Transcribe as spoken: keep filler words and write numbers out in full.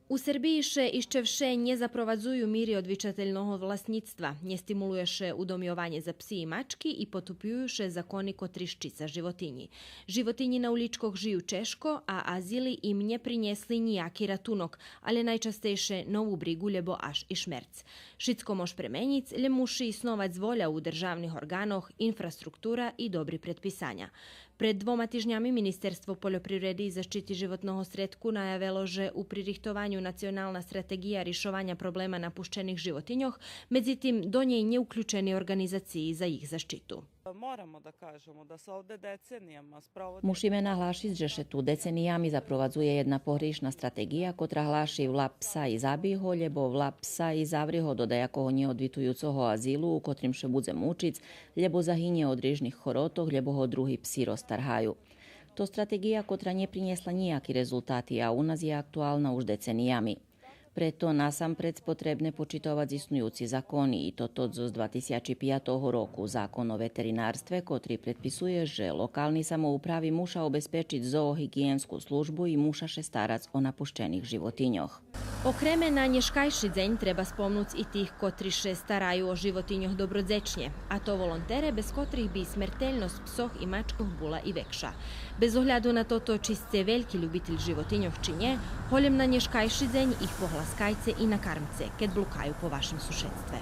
У Сербиї ше ище вше нє запровадзую мири одвичательного власнїцтва, нє стимулує ше удомйованє за пси и мачки и потупюю ше закони котри штица животинї. Животинї на улїчкох жию чежко, а азили им нє принєсли нїяки ратунок, алє найчастейше нову бригу, лєбо аж и шмерц. Шицко мож пременїц, лєм муши исновац воля у державних орґанох, инфраструктура и добри предписаня. Пред двома тижнями Министерство польопривреди и защити животного средку наявело же у пририхтованю национална стратеґия ришованя проблема напущених животиньох, медзитим до нєй нє уключени орґанизациї за їх защиту. Moramo da kažemo da se ovde decenijama sprovodi. Мушиме наглашиц же ше ту децениями запровадзує єдна погришна стратеґия, котра глаши влап пса и забий го, лєбо влап пса и заври го до даякого нєодвитуюцого азилу, у котрим ше будзе мучиц, лєбо загинє од рижних хоротох, лєбо го други пси розтаргаю. То стратеґия котра нє принєсла нїяки резултати, а у нас є актуална уж децениями. Прето насампредз потребне почитовац иснуюци закони, и то тот зоз два тисячи пиятого року, Закон о ветеринарстве, котри предписує же локални самоуправи муша обезпечиц зоогиґиєнску службу и муша ше старац о напущених животиньох. Окреме на нєшкайши дзень треба спомнуц и тих котри ше стараю о животиньох добродзечнє, а то волонтере, без котрих би смертельносц псох и мачкох була и векша. Без огляду на тото чи сце вельки любитель животиньох чи нє, голєм на нєшкайши дзень их погласкайце и накармце, кед блукаю по вашим сушедстве.